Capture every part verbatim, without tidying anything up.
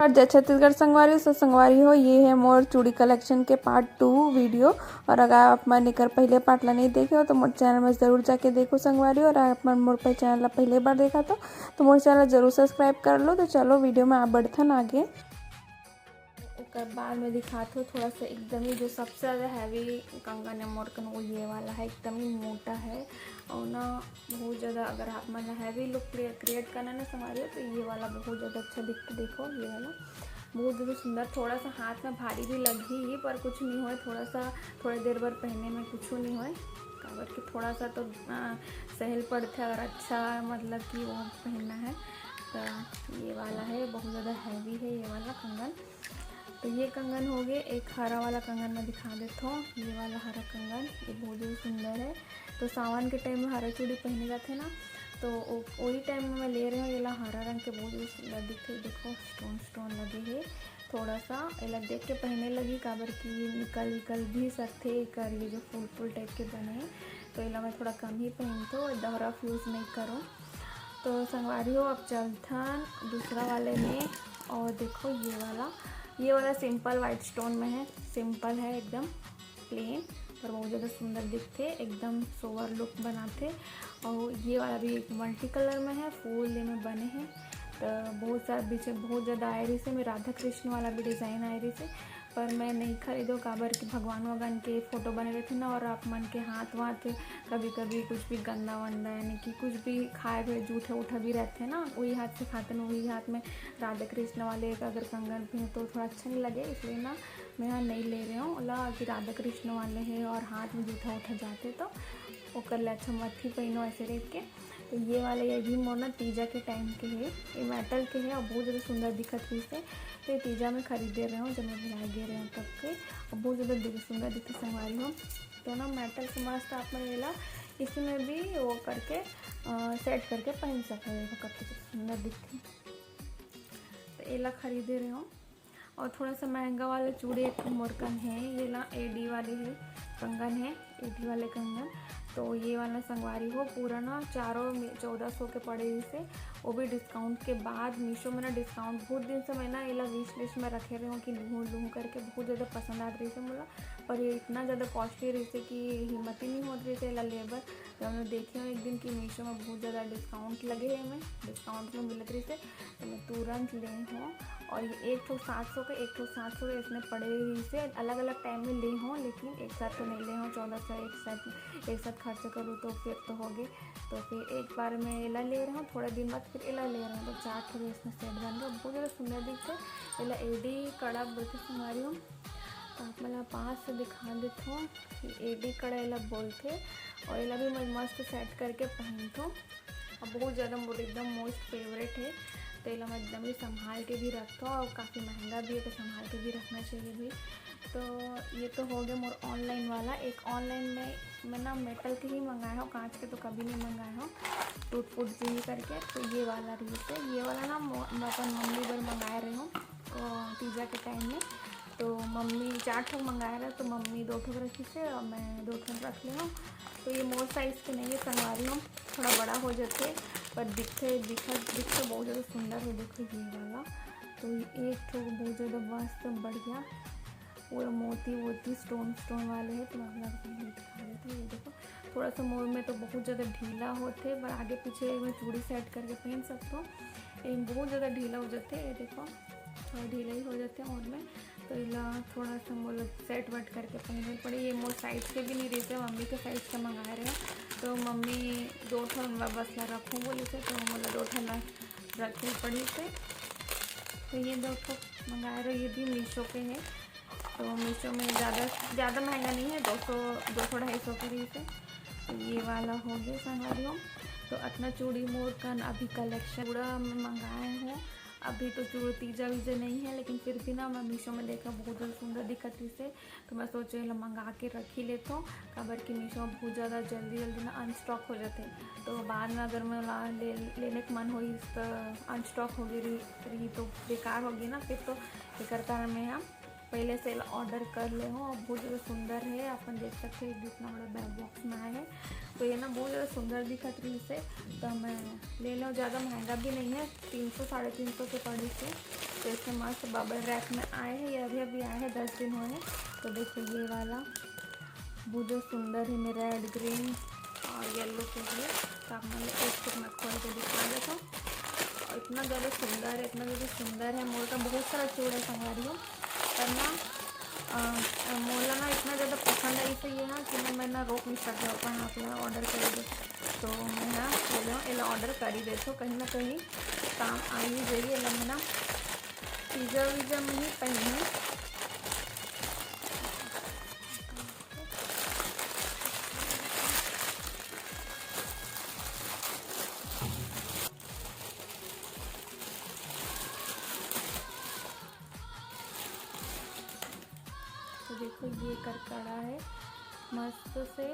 और जय छत्तीसगढ़ संगवारी हो, संगवारी हो, ये है मोर चूड़ी कलेक्शन के पार्ट टू वीडियो। और अगर आप मन एकर पहले पार्ट ला नहीं देखे हो तो मोर चैनल में जरूर जाके देखो संगवारी हो। और आप मन मोर पे चैनल ला पहले बार देखा तो, तो मोर चैनल जरूर सब्सक्राइब कर लो। तो चलो वीडियो में आप बढ़थन आगे। ओकर बाद में दिखात हो थोड़ा सा एकदम ही जो सबसे ज़्यादा हैवी कंगन है मोर कन, वो ये वाला है, एकदम ही मोटा है। और ना बहुत ज़्यादा अगर आप मन हैवी लुक क्रिएट करना ना संगवारी हो तो ये वाला बहुत ज़्यादा अच्छा दिखता। देखो ये वाला बहुत ज़्यादा सुंदर, थोड़ा सा हाथ में भारी भी लगही, पर कुछ नहीं होए, थोड़ा सा थोड़ी देर बर पहने में कुछ नहीं होए, काबर कि थोड़ा सा तो आ, सहल पड़थे अगर अच्छा मतलब कि वो पहनना है। तो ये वाला है, बहुत ज़्यादा हैवी है ये वाला कंगन। तो ये कंगन हो गए, एक हरा वाला कंगन मैं दिखा देता हूँ। ये वाला हरा कंगन, ये बहुत ही सुंदर है। तो सावन के टाइम में हरा चूड़ी पहने जाते ना, तो ओ- वही टाइम में मैं ले रही हूँ। ये ला हरा रंग के बहुत ही सुंदर दिखते, देखो स्टोन स्टोन लगे है। थोड़ा सा एला देख के पहने लगी, काबर कि निकल निकल भी सकते एकर ये जो फूल फूल टाइप के बने हैं, तो एला मैं थोड़ा कम ही पहनतो, एकदम रफ यूज़ नहीं करूँ। तो संगवारी हो, अब चलथन दूसरा वाले में। और देखो ये वाला, ये वाला सिंपल वाइट स्टोन में है, सिंपल है एकदम प्लेन, पर बहुत ज़्यादा सुंदर दिखते, एकदम सोवर लुक बनाते। और ये वाला भी एक मल्टी कलर में है, फूल ये में बने हैं। तो बहुत सारा बीच में बहुत ज़्यादा आए रही से, मैं राधा कृष्ण वाला भी डिज़ाइन आए रही से, पर मैं नहीं खरीदो, काबर कि भगवान वगवान के फोटो बने रहते ना, और आप मन के हाथ वाथ कभी कभी कुछ भी गंदा वंदा, यानी कि कुछ भी खाए हुए जूठे उठा भी रहते हैं ना, वही हाथ से खाते ना, वही हाथ में राधा कृष्ण वाले अगर कंगन भी हैं तो थोड़ा अच्छा नहीं लगे, इसलिए ना मैं यहाँ नहीं ले रही हूँ। ओला कि राधा कृष्ण वाले हैं और हाथ में जूठा उठा जाते तो ओकर ले अच्छा मत ही पहनो ऐसे रह के। तो ये वाला, ये भी मोर ना तीजा के टाइम के है, ये मेटल के है और बहुत ज़्यादा सुंदर दिखत रही से, तो ये तीजा में खरीदे रहे हूँ जब मैं बिहार गए रहे हूँ तब के, और बहुत ज़्यादा दिख सुंदर दिखते संगवारी हो। तो ना मेटल के मस्त आप मन एला इसी में भी वो करके सेट करके पहन सकते हो, देखो कति सुंदर दिखते। तो एला खरीदे रहे हूँ। और थोड़ा सा महंगा वाला चूड़ी एक मोर कन है, ये ला एडी वाले है, कंगन है, एडी वाले कंगन। तो ये वाला संगवारी हो पूरा ना चारों में चौदह सौ के पड़े इसे, वो भी डिस्काउंट के बाद। मीशो में ना डिस्काउंट बहुत दिन से मैं ना एला विश लिस्ट में रखे रहे हूँ कि लूँ लूँ करके, बहुत ज़्यादा पसंद आत रही से मोला, पर ये इतना ज़्यादा कॉस्टली रही से कि हिम्मत ही नहीं होत रही से एला लेबर। तो हमने देखे हो एक दिन कि मीशो में बहुत ज़्यादा डिस्काउंट लगे है, मैं डिस्काउंट में मिलत रही से, तो मैं तुरंत ले हूँ। और ये एक ठो सात सौ के, एक ठो सात सौ के इसने पड़े रही से, अलग अलग टाइम में ले हूँ, लेकिन एक साथ तो नहीं ले हूँ। चौदह सौ एक साथ, एक साथ खर्च करूँ तो फिर तो हो गए। तो फिर एक बार मैं एला ले रहा हूँ, थोड़ा दिन बाद फिर एला ले रहा हूँ, तो चार ठो इसमें सेट बन गया, बहुत ज़्यादा सुंदर दिखते। एला एडी कड़ा बोलते संगवारी हो, तो आप मन ला पास से दिखा देत हूँ कि एडी कड़ा एला बोलते। और एला भी मैं मस्त सेट करके पहनथो। अब बहुत ज़्यादा मोर एकदम मोस्ट फेवरेट है, तो एला मैं एकदम ही संभाल के भी रखथो और काफ़ी महंगा भी है, तो संभाल के भी रखना चाहिए भाई। तो ये तो हो गया मोर ऑनलाइन वाला। एक ऑनलाइन में मैं ना मेटल के ही मंगाए हो, कांच के तो कभी नहीं मंगाए हो, टूट फूट जी करके। तो ये वाला रही है, ये वाला ना मो- मैं अपन मम्मी बर मंगाए रही हूँ, अ, पिज़्ज़ा के टाइम में। तो मम्मी चार ठो मंगाए रहे, तो मम्मी दो ठो रखी से और मैं दो ठो रख ले हूँ। तो ये मोर साइज के नहीं है, संगवारी हूँ, थोड़ा बड़ा हो जाते, पर दिखते दिखत दिखते बहुत ज़्यादा सुंदर है। देखो ये वाला, तो ये एक ठो बहुत ज़्यादा मस्त बढ़िया पूरा मोती वोती स्टोन स्टोन वाले है, तो मैं आप मन ला दिखा देती हूँ। ये देखो थोड़ा सा मोर में तो बहुत ज़्यादा ढीला होते, पर आगे पीछे मैं चूड़ी सेट करके पहन सकता हूँ। ये बहुत ज़्यादा ढीला हो जाते, ये देखो थोड़ा ढीला ही हो जाते हैं मोर में। तो इला थोड़ा सा मोला सेट वेट करके पहने पड़े। ये मोर साइज के भी नहीं रहते, मम्मी के साइज के मंगाए रहे, तो मम्मी दो ठो बस ला रखूँ बोले थे, तो मोला दो ठो ला रखे पड़ी थे। तो ये दो ठो मंगाए रहे, ये भी मीशो के हैं। तो मीशो में ज़्यादा ज़्यादा महंगा नहीं है, दो सौ दो सौ ढाई सौ के रही थे। तो ये वाला हो गया संगवारी हो। तो अतना चूड़ी मोर कन अभी कलेक्शन पूरा मैं मंगाए हूँ। अभी तो चूड़ी तीजा वीजा नहीं है, लेकिन फिर भी ना मैं मीशो में देखा बहुत ज़्यादा सुंदर दिखत रही से, तो मैं सोचे ला मंगा के रख ही लेता हूँ, काबर कि मीशो में बहुत ज़्यादा जल्दी जल्दी ना अनस्टॉक हो जाते हैं। तो बाद में अगर मैं ला ले, लेने के मन होई तो अनस्टॉक हो गई रही, रही तो बेकार हो गई ना, फिर तो एकर कारण मैं हम पहले से एला ऑर्डर कर ले हो। अब बहुत ज़्यादा सुंदर है, अपन देख सकते हैं कितना बड़ा बैग बॉक्स में आया है। तो ये ना बहुत ज़्यादा सुंदर दिखत रहिस हे, तो मैं ले लें। ज़्यादा महंगा भी नहीं है, तीन सौ, साढ़े तीन सौ के पड़े थे। तो इसमें मस्त बबल रैप में आए हैं, ये अभी अभी आए हैं, दस दिन हुए हैं। तो देखो ये वाला बहुत ज़्यादा सुंदर है, में रेड, ग्रीन और येलो के लिए। तो आप मन एक तो मैं खोल के दिखा देता हूँ। और इतना ज़्यादा सुंदर है, इतना ज़्यादा सुंदर है। मोर का बहुत सारा चूड़ा है संगवारी हो, पर ना अ, मोला ना इतना ज़्यादा पसंद आई से ये ना कि मैं, मैं ना रोक नहीं सकता अपन आप यहाँ ऑर्डर कर दो। तो मैं ना बोले एला ऑर्डर कर ही देते, कहीं ना कहीं काम आ ही जाइए। एला मैं ना सीजन वीजन में ही पहनी। तो देखो ये कर कड़ा है, मस्त से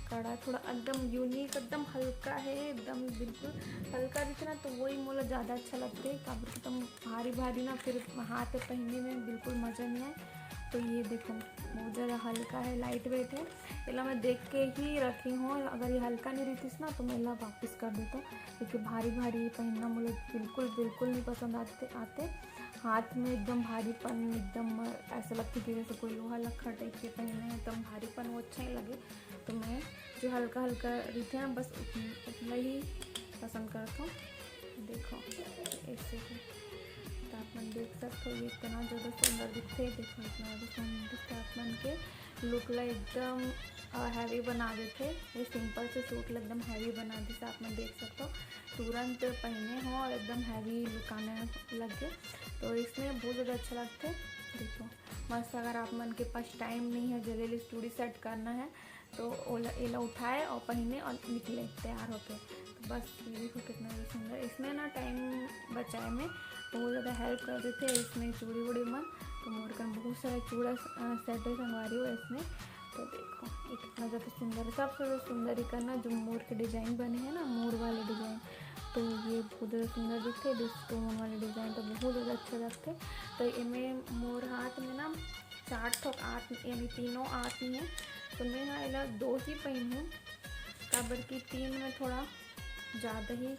कड़ा, थोड़ा एकदम यूनिक, एकदम हल्का है, एकदम बिल्कुल हल्का दिखे ना, तो वही मोला ज़्यादा अच्छा लगता है। काबर कि एकदम भारी भारी ना, फिर हाथ में पहनने में बिल्कुल मज़ा नहीं आए। तो ये देखो बहुत ज़्यादा हल्का है, लाइट वेट है। एला मैं देख के ही रखी हूँ, अगर ये हल्का नहीं रहतीस ना तो मैं एला वापस कर देता हूँ, क्योंकि भारी भारी पहनना मुझे बिल्कुल बिल्कुल नहीं पसंद आते आते। हाथ में एकदम भारीपन, एकदम ऐसा लगता है कि जैसे कोई लोहा लखा टाइप के पहने हैं, एकदम भारीपन वो अच्छा ही लगे। तो मैं जो हल्का हल्का रहिथे ना, बस उतन-, उतना ही पसंद करत हूँ। देखो ऐसे ही तो आप मन देख सकते हो, ये इतना ज़्यादा सुंदर दिखते। देखो इतना ज़्यादा सुंदर दिखते, आप मन के लुक ला एकदम हैवी बना देते। ये सिंपल से सूट ला एकदम हैवी बना देते, आप मन देख सकते हो। तुरंत पहने हो और एकदम हैवी लुक आने लग गए, तो इसमें बहुत ज़्यादा अच्छा लगता है। देखो मस्त, अगर आप मन के पास टाइम नहीं है, जल्दी जल्दी चूड़ी सेट करना है, तो ओला, एला उठाए और पहने और निकले तैयार होके। तो बस ये देखो कितना ज़्यादा सुंदर। इसमें ना टाइम बचाए में बहुत ज़्यादा हेल्प कर देते हैं इसमें चूड़ी वूड़ी मन। तो मोर कन बहुत सारा चूड़ा सेट है संगवारी हो इसमें। तो देखो ये कितना ज़्यादा सुंदर है, सबसे ज़्यादा सुंदर ही करना जो मोर के डिजाइन बने हैं ना, मोर वाले डिजाइन, तो ये बहुत ज़्यादा सुंदर दिखते हैं। स्टोन वाले डिजाइन तो बहुत ज़्यादा अच्छा लगते। तो इमें मोर हाथ में ना चार ठोक आत, यानी तीनों आत नहीं है, तो मैं ना एला दो ही पहनूँ, काबर कि तीन में थोड़ा ज़्यादा ही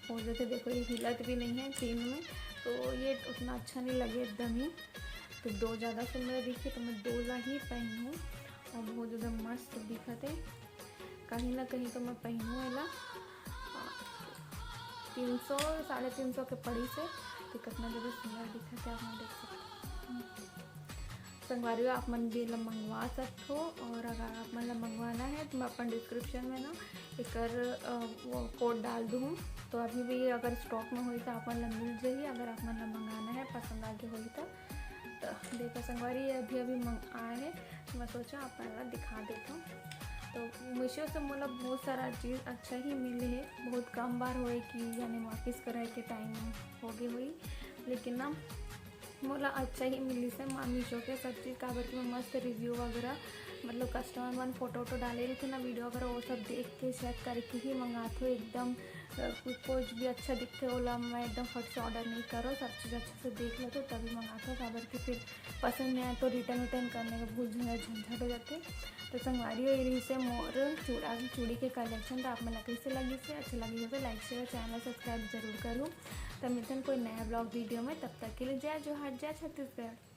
हो जाते। देखो ये हिलत भी नहीं है तीन में, तो ये उतना अच्छा नहीं लगे एकदम ही। तो दो ज़्यादा सुंदर दिखे तो मैं दो ला ही पहनूँ और बहुत ज़्यादा मस्त दिखत है। कहीं ना कहीं तो मैं पहनूँ एला। तीन सौ, साढ़े तीन सौ के पड़ी से, तो कितना ज़्यादा सुंदर दिखत है, आप मन देख सकते हो। संगवारी हो, आप मन भी एला मंगवा सकते हो, और अगर आप मन ला मंगवाना है तो मैं अपन डिस्क्रिप्शन में ना एकर, अ, वो कोड डाल दूँ। तो अभी भी अगर स्टॉक में होई तो आप मन ला मिल जाही, अगर आप मन ला मंगाना है, पसंद आगे होई तो। तो देखो संगवारी, ये अभी अभी मंग आए हैं, तो मैं सोचा आप मन ला दिखा देता हूँ। तो मीशो से मोला बहुत सारा चीज़ अच्छा ही मिले है, बहुत कम बार होए कि यानी वापस करे के टाइम हो गए हुई, लेकिन ना मोला अच्छा ही मिलिस हे मीशो के सब चीज़, काबर कि मैं मस्त रिव्यू वगैरह, मतलब कस्टमर मन फोटो वोटो डाले रहिथे ना, वीडियो वगैरह, वो सब देख के चेक करके ही मंगाथों एकदम। अ, कु-, कुछ भी अच्छा दिखथे ओला मैं एकदम फट से ऑर्डर नहीं करो, सब चीज़ अच्छे से देख लेथों तभी मंगाथों, काबर कि फिर पसंद नहीं आए तो रिटर्न विटर्न करने का बहुत झंझट झंझट हो जाथे। तो संगवारी हो, ये रहिस हे मोर चूड़ा, चूड़ी के कलेक्शन। तो आप मन ला कैसे लगिस हे, अच्छा लगिस हे तो लाइक शेयर, चैनल सब्सक्राइब जरूर करूँ। तब मिलथन कोई नया ब्लॉग वीडियो में, तब तक के लिए जय जोहार, जय छत्तीसगढ़।